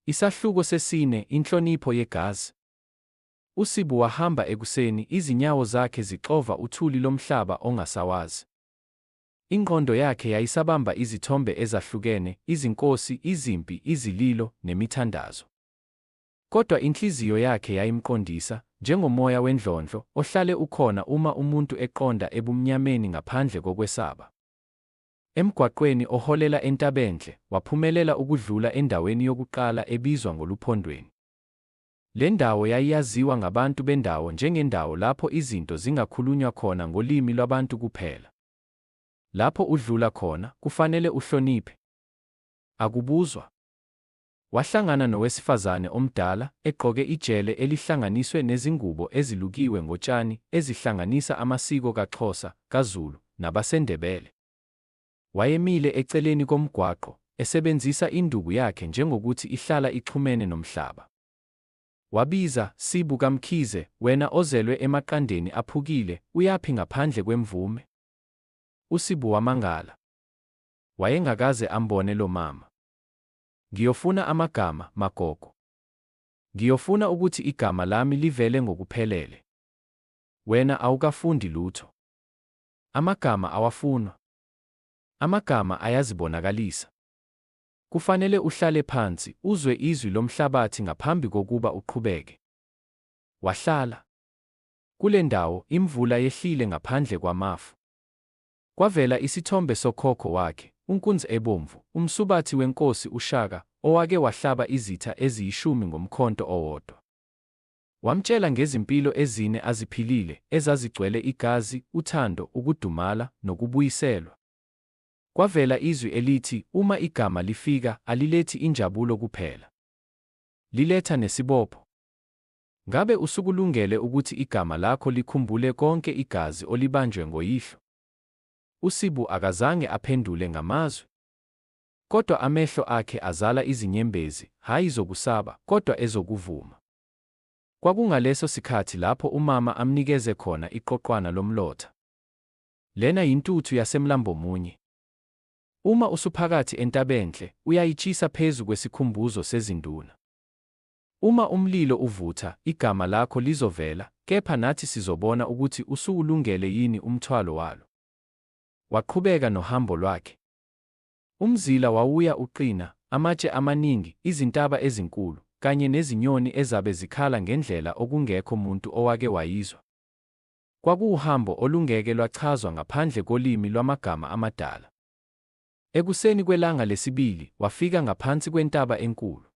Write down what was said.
Isahluko sesine, Inhlonipho yegazi. USibu wahamba ekuseni, izinyawo zakhe zixova uthuli lomhlaba ongasawazi. Ingqondo yakhe yayisabamba izithombe ezahlukene, izinkosi, izimpi, izililo, nemithandazo. Kodwa inhliziyo yakhe yayimqondisa, njengomoya wendlondlo, ohlale ukhona uma umuntu eqonda ebumnyameni ngaphandle kokwesaba. Emgwaqweni oholela eNtabenhle, waphumelela ukudlula endaweni yokuqala ebizwa ngoLuphondweni. Le ndawo yayiyaziwa ngabantu bendawo njengendawo lapho izinto zingakhulunywa khona ngolimi lwabantu kuphela. Lapho udlula khona, kufanele uhloniphe. Akubuzwa. Wahlangana nowesifazane omdala, egqoke ijele elihlanganiswe nezingubo ezilukiwe ngotshani, ezihlanganisa amasiko kaXhosa, kaZulu, nabaseNdebele. Wayemile eceleni komgwaqo, esebenzisa induku yakhe njengokuthi ihlala ixhumene nomhlaba. Wabiza, Sibu kaMkhize, wena ozelwe emaqandeni aphukile, uyaphi ngaphandle kwemvume? USibu wamangala. Wayengakaze ambone lo mama. Ngiyofuna amagama, magogo. Ngiyofuna ukuthi igama lami livele ngokuphelele. Wena awukafundi lutho. Amagama awafunwa. Amagama ayazibonakalisa. Kufanele uhlale phansi, uzwe izwi lomhlabathi ngaphambi kokuba uqhubeke. Wahlala. Kule ndawo, imvula yehlile ngaphandle kwamafu. Kwavela isithombe sokhokho wakhe, uNkunz ebomvu, umsubathi wenkosi uShaka, owake wahlaba izitha eziyishumi ngomkhonto owodwa. Wamtshela ngezimpilo ezine aziphilile, ezazigcwele igazi, uthando, ukudumala, nokubuyiselwa. Kwavela izwi elithi, uma igama lifika, alilethi injabulo kuphela. Liletha nesibopho. Ngabe usukulungele ukuthi igama lakho likhumbule konke igazi olibanjwe ngoyihlo? USibu akazange aphendule ngamazwi. Kodwa amehlo akhe azala izinyembezi, hhayi zokusaba, kodwa ezokuvuma. Kwakungaleso sikhathi lapho umama amnikeze khona iqoqwana lomlotha. Lena yintuthu yaseMlambomunye. Uma usuphakathi eNtabenhle, uyayitshisa phezu kwesikhumbuzo sezinduna. Uma umlilo uvutha, igama lakho lizovela, kepha nathi sizobona ukuthi usuwulungele yini umthwalo walo. Waqhubeka nohambo lwakhe. Umzila wawuya uqina, amatshe amaningi, izintaba ezinkulu, kanye nezinyoni ezabe zikhala ngendlela okungekho muntu owake wayizwa. Kwakuwuhambo olungeke lwachazwa ngaphandle kolimi lwamagama amadala. Ekuseni kwelanga lesibili, wafika ngaphansi kwentaba enkulu.